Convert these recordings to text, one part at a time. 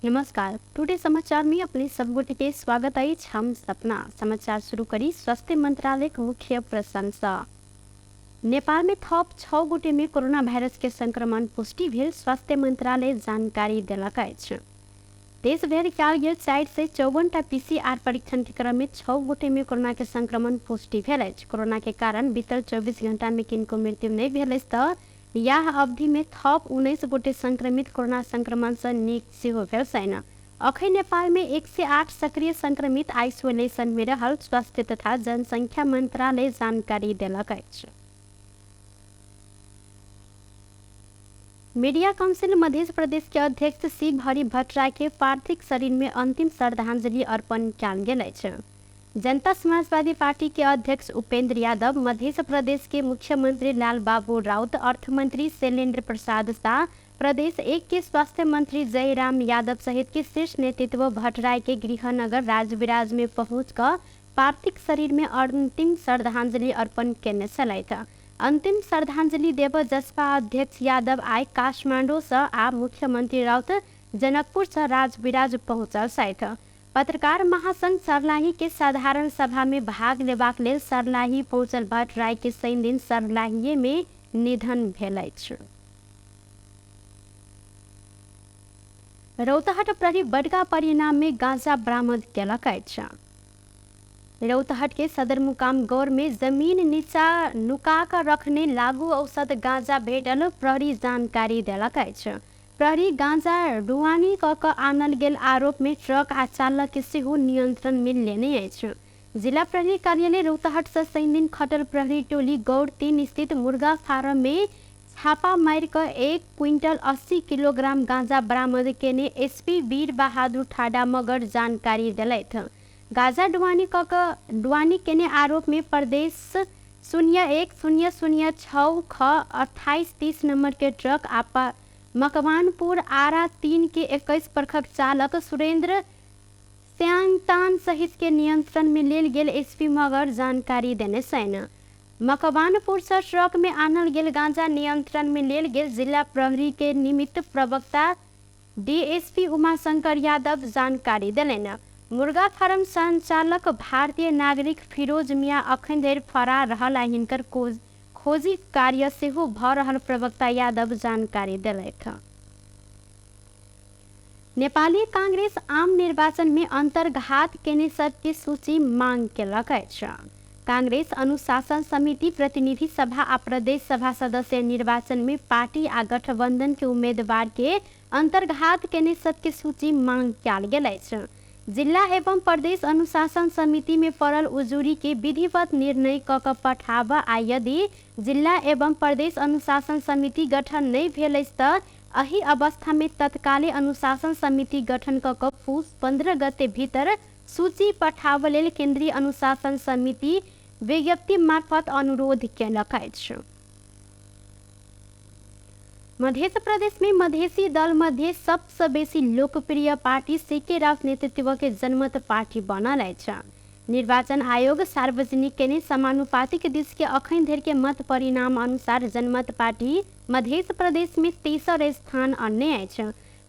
नमस्कार, टुडे समाचार में अपने सब गोटे के स्वागत अछि। हम सपना समाचार शुरू करी स्वास्थ्य मंत्रालय के मुख्य प्रशंसा। नेपाल में थप 6 गोटे में कोरोना वायरस के संक्रमण पुष्टि भेल स्वास्थ्य मंत्रालय जानकारी देलक अछि। देश भरि कयल गेल 454 टा पीसीआर परीक्षण के क्रम में 6 गोटे में कोरोना के संक्रमण पुष्टि भेल अछि। कोरोना के कारण बीतल 24 घंटा में किनको मृत्यु नहीं भेल अछि तऽ याह अवधि में थप 19 गोटे संक्रमित कोरोना संक्रमण से नीक सेहो भेल छनि। अखन नेपाल में 108 सक्रिय संक्रमित आइसोलेशन में रहल स्वास्थ्य तथा जनसंख्या मंत्रालय जानकारी देलक अछि। मीडिया काउंसिल मध्य प्रदेश के अध्यक्ष शिव हरि भट्टराई के पार्थिव शरीर में अंतिम श्रद्धांजलि अर्पण कयल गेल अछि। जनता समाजवादी पार्टी के अध्यक्ष उपेंद्र यादव, मध्य प्रदेश के मुख्यमंत्री लाल बाबू राउत, अर्थमंत्री शैलेंद्र प्रसाद शाह, प्रदेश 1 के स्वास्थ्य मंत्री जयराम यादव सहित के शीर्ष नेतृत्व भट्टराई के गृहनगर राजविराज में पहुँच कऽ पार्थिव शरीर में अंतिम श्रद्धांजलि अर्पण केने छलथि। अंतिम श्रद्धांजलि देव जसपा अध्यक्ष यादव आइ काठमांडू से आ मुख्यमंत्री राउत जनकपुर से राजविराज पहुँचल छथि। पत्रकार महासंघ सर्लाही के साधारण सभा में भाग लेबाक लेल सर्लाही पहुँचल भट्टराई के शनि दिन सर्लाहीये में निधन भेल अछि। रौतहट प्रहरी बड़का परिणाम में गांजा बरामद केलक अछि। रौतहट के सदरमुकाम गौर में जमीन नीचा नुका कऽ रखने लागू औषध गांजा भेटल प्रहरी जानकारी देलक अछि। प्रहरी गांजा ढुवानी कऽ कऽ आनल गेल आरोप में ट्रक आ चालक के सेहो नियंत्रण में लेने अछि। जिला प्रहरी कार्यालय रौतहट से शनि दिन खटल प्रहरी टोली गौर 3 स्थित मुर्गा फार्म में छापा मारि कऽ 1 क्विंटल 80 किलोग्राम गांजा बरामद केने एसपी वीर बहादुर ठाडा मगर जानकारी देलथि। गांजा ढुवानी कऽ कऽ ढुवानी केने आरोप में प्रदेश 01 0 0 6 ख 28 30 नंबर के ट्रक आ मकवानपुर आरा 3 के 21 प्रखक चालक सुरेंद्र स्यांगतान सहित के नियंत्रण में लेल गेल एसपी मगर जानकारी देने छनि। मकवानपुर से ट्रक में आनल गेल गांजा नियंत्रण में लेल गेल जिला प्रहरी के निमित्त प्रवक्ता डीएसपी उमाशंकर यादव जानकारी देलनि। मुर्गा फार्म संचालक भारतीय नागरिक फिरोज मियां अखन धरि फरार रहल आ हिनकर खोजी कार्य सेहो भऽ रहल प्रवक्ता यादव जानकारी देलथि। नेपाली कांग्रेस आम निर्वाचन में अंतर्घात केने सबके सूची मांग केलक अछि। कांग्रेस अनुशासन समिति प्रतिनिधि सभा आ प्रदेश सभा सदस्य निर्वाचन में पार्टी आ गठबंधन के उम्मीदवार के अंतर्घात केने सबके सूची मांग कयल गेल अछि। जिला एवं प्रदेश अनुशासन समिति में पड़ल उजुरी के विधिवत निर्णय क कऽ पठाब आ यदि जिला एवं प्रदेश अनुशासन समिति गठन नहि भेल अछि तऽ एहि अवस्था में तत्काले अनुशासन समिति गठन क कऽ पुस 15 गते भीतर सूची पठाब लेल केंद्रीय अनुशासन समिति विज्ञप्ति मार्फत अनुरोध केलक अछि। मध्य प्रदेश में मधेसी दल मध्ये सबसँ बेसी लोकप्रिय पार्टी सीके राउत नेतृत्व के जनमत पार्टी बनल अछि। निर्वाचन आयोग सार्वजनिक केने समानुपातिक दिस के अखन धरि के मत परिणाम अनुसार जनमत पार्टी मध्य प्रदेश में तेसर स्थान अनने अछि।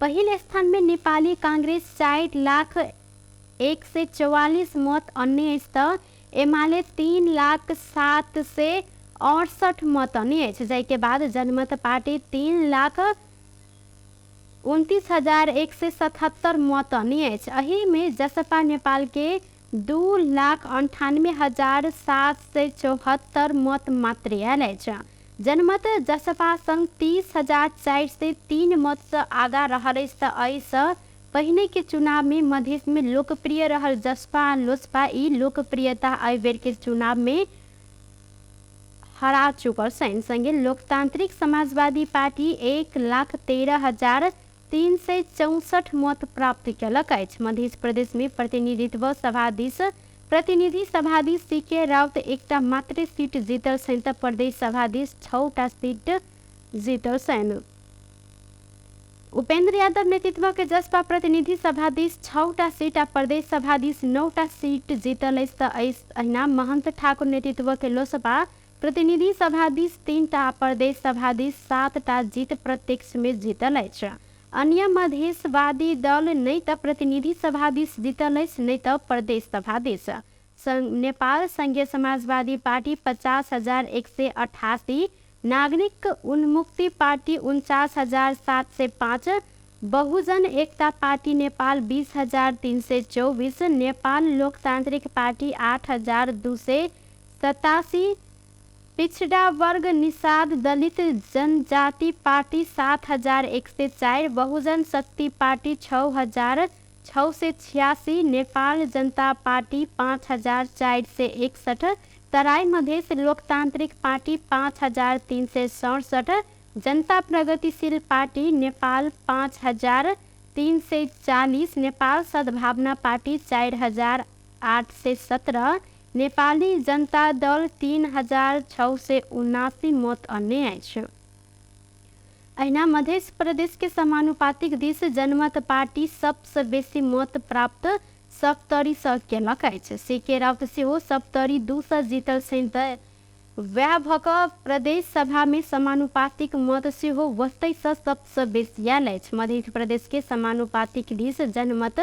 पहिल स्थान में नेपाली कांग्रेस 4,00,144 मत अनने अछि तऽ एमाले 3,00,768 मत अनने अछि, जाहिके बाद जनमत पार्टी 3,29,177 मत अनने अछि। एहि में जसपा नेपाल के 2,98,774 मत मात्र आयल अछि। जनमत जसपा संग 30,403 मत से आगा रहल अछि तऽ एहिसँ पहिने के चुनाव में मधेश में लोकप्रिय रहल जसपा आ लोसपा ई लोकप्रियता एहि बेर के चुनाव में हरा चुकल छनि। संगे लोकतांत्रिक समाजवादी पार्टी 1,13,364 मत प्राप्त केलक अछि। मध्य प्रदेश में प्रतिनिधित्व सभाधीश प्रतिनिधि सभाधीश सी के राउत एकटा मात्र सीट जीतल छनि तऽ प्रदेश सभाधीश 6टा सीट जीतल छनि। उपेंद्र यादव नेतृत्व के जसपा प्रतिनिधि सभाधीश 6टा सीट आ प्रदेश सभाधीश 9टा सीट जीतल अछि तऽ अहिना महंत ठाकुर नेतृत्व के लोसपा प्रतिनिधि सभाधीश 3टा आ प्रदेश सभाधीश 7टा जीत प्रत्यक्ष में जीतल अछि। अन्य मधेशवादी दल नहि त प्रतिनिधि सभा दिस जीतल अछि, नहि त प्रदेश सभा दिस। नेपाल संघीय समाजवादी पार्टी 50,188, नागरिक उन्मुक्ति पार्टी 49,705, बहुजन एकता पार्टी नेपाल 20,324, नेपाल लोकतान्त्रिक पार्टी 8,287, पिछड़ा वर्ग निषाद दलित जनजाति पार्टी 7,104, बहुजन शक्ति पार्टी 6,686, नेपाल जनता पार्टी 5,461, तराई मधेश लोकतान्त्रिक पार्टी 5,367, जनता प्रगतिशील पार्टी नेपाल 5,340, नेपाल सद्भावना पार्टी 4,817, नेपाली जनता दल 3,679 मत अन्य अछि। अहिना मध्य प्रदेश के समानुपातिक दिस जनमत पार्टी सबसँ बेसी मत प्राप्त सप्तरीसँ केलक अछि। सी.के. राउत सेहो सप्तरी 2 सँ जीतल छनि त वएह भऽ कऽ प्रदेश सभामे समानुपातिक मत सेहो ओतहिसँ सबसँ बेसी आयल अछि। मध्य प्रदेश के समानुपातिक दिस जनमत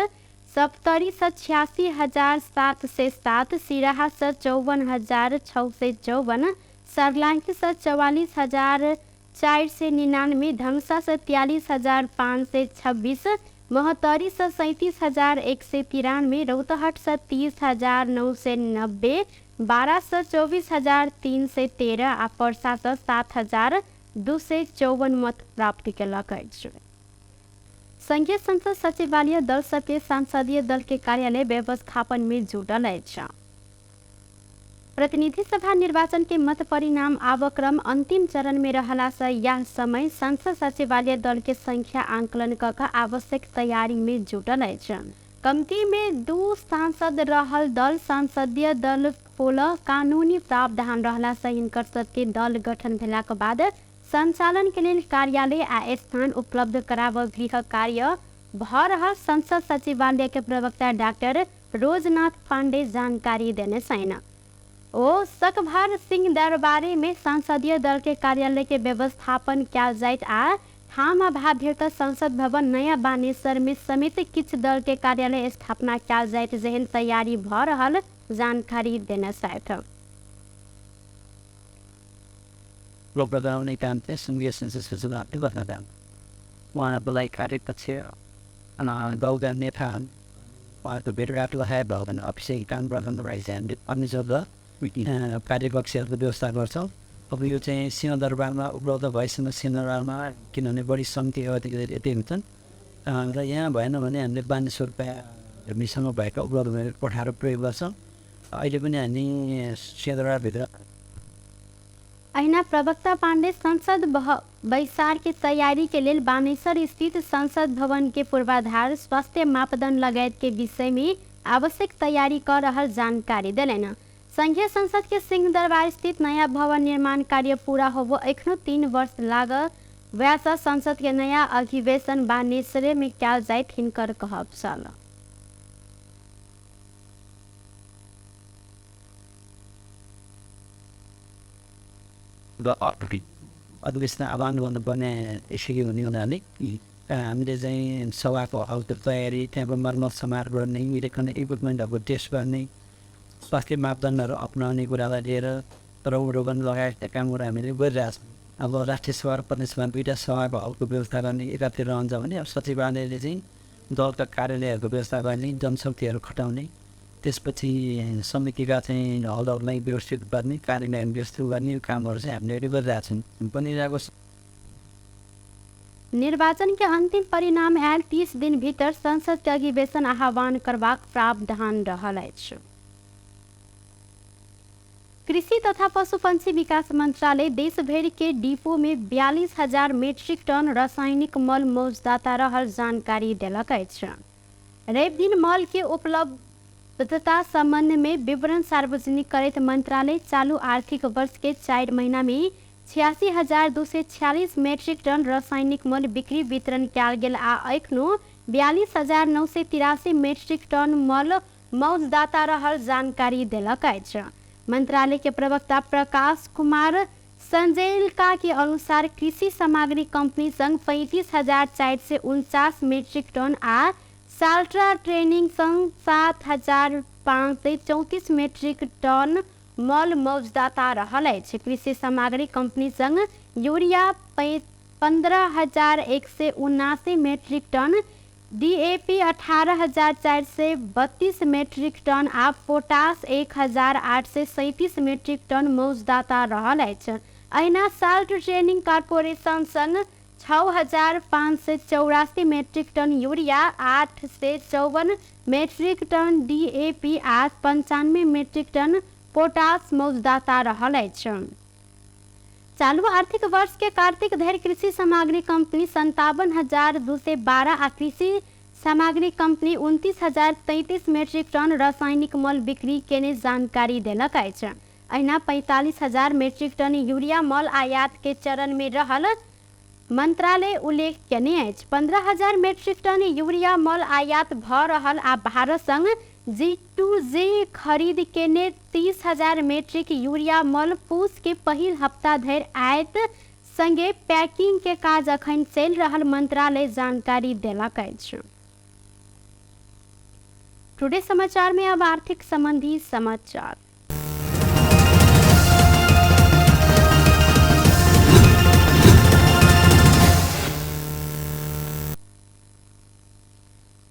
सप्तरीसँ 86,707, सिराहासँ 54,654, सर्लाहीसँ 44,499, धनुषासँ 43,526, महोत्तरीसँ 37,193, रौतहटसँ 30,990, बारासँ 24,313 आ पर्सासँ 7,254 मत प्राप्त केलक अछि। संघीय संसद सचिवालय दल सबके संसदीय दल के कार्यालय व्यवस्थापन में जुटल अछि। प्रतिनिधि सभा निर्वाचन के मत परिणाम आवक्रम अंतिम चरण में रहला से यह समय संसद सचिवालय दल के संख्या आंकलन क कऽ आवश्यक तैयारी में जुटल अछि। कमती में 2 सांसद रहल दल संसदीय दल खोल कानूनी प्रावधान रहला से हिनकर सबके दल गठन भेलाक बाद संचालन के लेल कार्यालय आ स्थान उपलब्ध कराब गृह कार्य भ रहल संसद सचिवालय के प्रवक्ता डाक्टर रोजनाथ पांडे जानकारी देने छनि। ओ सकभर सिंह दरबारे में संसदीय दल के कार्यालय के व्यवस्थापन कयल जाइत आ ठाम अभाव भेल त संसद भवन नयाँ बानेश्वर में समेत किछु दल के कार्यालय स्थापना कयल जाइत जेहन तैयारी भ रहल जानकारी देने छथि। रोक लगाउने काम चाहिँ सङ्घीय संसद सचिवालयले गर्न जान्छ। उहाँहरूलाई कार्यकक्ष गौगा नेता उहाँको भेटघाट लगाए भयो भने अफिसै काम गर्न अन्य जग्गा कार्यकक्षहरूको व्यवस्था गर्छौँ। अब यो चाहिँ सिंहदरबारमा उपलब्ध भएसम्म सिंहदरबारमा, किनभने बढी समिति यतै हुन्छन् र यहाँ भएन भने हामीले बानेश्वर हामीसँग भएका उपलब्ध कोठाहरू प्रयोग गर्छौँ। अहिले पनि हामी सिंहदरबारभित्र। अहिना प्रवक्ता पांडे संसद बैसार के तैयारी के लेल बानेश्वर स्थित संसद भवन के पूर्वाधार, स्वास्थ्य मापदंड लगायत के विषय में आवश्यक तैयारी कर रहल जानकारी देलनि। संघीय संसद के सिंह दरबार स्थित नया भवन निर्माण कार्य पूरा होबो एखनो 3 वर्ष लाग वैसा संसद के नया अधिवेशन बानेश्वरे में कयल जाइत हिनकर कहब छल। अधिवेशन आह्वान गर्नुपर्ने यसरी हुने हुनाले हामीले चाहिँ सभाको हलको तयारी, त्यहाँको मर्मत समार गर्ने, इलेक्ट्रोनिक इक्विपमेन्टहरूको टेस्ट गर्ने, स्वास्थ्य मापदण्डहरू अप्नाउने कुरालाई लिएर रोगन लगायतका कामहरू हामीले गरिरहेको छौँ। अब राष्ट्रिय सभा र प्रदेश सभा दुईवटा सभाको हलको व्यवस्था गर्ने एकातिर रहन्छ भने अब सचिवालयले चाहिँ दलका कार्यालयहरूको व्यवस्था गर्ने, जनशक्तिहरू खटाउने, त्यसपछि समितिका चाहिँ हलहरूलाई व्यवस्थित गर्ने, कार्यालयहरू व्यवस्थित गर्ने कामहरू चाहिँ हामीले अहिले गरिरहेको छौँ। बनिरहेको निर्वाचन के अंतिम परिणाम आयल 30 दिन भीतर संसद के अधिवेशन आह्वान करबाक प्रावधान रहल अछि। कृषि तथा पशुपक्षी विकास मंत्रालय देशभरि के डिपो में 42,000 मेट्रिक टन रासायनिक मल मौजदाता रहल जानकारी देलक अछि। रवि दिन मल के उपलब्धता संबंध में विवरण सार्वजनिक करैत मंत्रालय चालू आर्थिक वर्ष के 4 महीना में 86,246 मेट्रिक टन रासायनिक मल बिक्री वितरण कयल गेल आ एखनो 42,983 मेट्रिक टन मल मौजदाता रहल जानकारी देलक अछि। मंत्रालय के प्रवक्ता प्रकाश कुमार संजेलका के अनुसार कृषि सामग्री कंपनी संग 35,449 मेट्रिक टन आ साल्ट्रा ट्रेनिंग संग 7,534 मेट्रिक टन मल मौजदाता रहल अछि। कृषि सामग्री कंपनी संग urea 15,179 metric ton, DAP 18,432 metric ton आ पोटास 1,837 मेट्रिक टन मौजदाता रहल अछि। अहिना साल्ट ट्रेनिंग कॉर्पोरेशन संग 6,584 metric ton urea, 854 metric ton DAP आ 95 मेट्रिक टन पोटास मौजदाता रहल अछि। चालू आर्थिक वर्ष के कार्तिक धरि कृषि सामग्री कंपनी 57,212 आ कृषि सामग्री कंपनी 29,033 मेट्रिक टन रासायनिक मल बिक्री केने जानकारी देलक अछि। अहिना 45,000 मेट्रिक टन यूरिया मल आयात के चरण में रहल मंत्रालय उल्लेख केने अछि। 15,000 मेट्रिक टन यूरिया मल आयात भ रहल आ भारत संग G2G खरीद केने 30,000 मेट्रिक यूरिया मल पूस के पहिल हप्ता धरि आयत संगे पैकिंग के काज अखन चलि रहल मंत्रालय जानकारी देलक अछि। टुडे समाचार में अब आर्थिक संबंधी समाचार।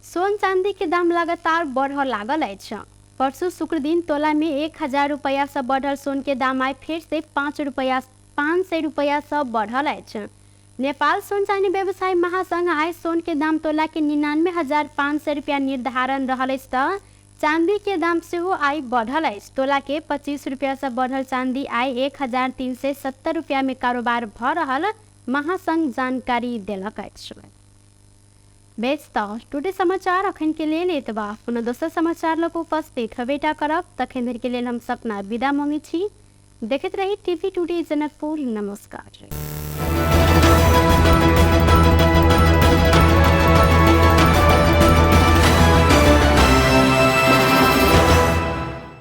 सोन चांदी के दाम लगातार बढ़ लागल अछि। परसू शुक्र दिन तोला में 1,000 रुपया से बढ़ल सोन के दाम आइ फेर से 500 रुपया से बढ़ल अछि। नेपाल सोन चांदी व्यवसायी महासंघ आइ सोन के दाम तोला के 99,500 रुपया निर्धारण रहल अछि त चांदी के दाम सेहो आइ बढ़ल अछि। तोला के 25 रुपया से बढ़ल चांदी आइ 1,370 रुपया में कारोबार भ रहल महासंघ जानकारी देलक अछि। बेस त टुडे समाचार अखन के लेल एतबा। पुनः दोसर समाचार लग उपस्थित हबेटा करब, तखन धरि के लेल हम सपना विदा मांगै छी। देखैत रही टीवी टुडे जनकपुर। नमस्कार।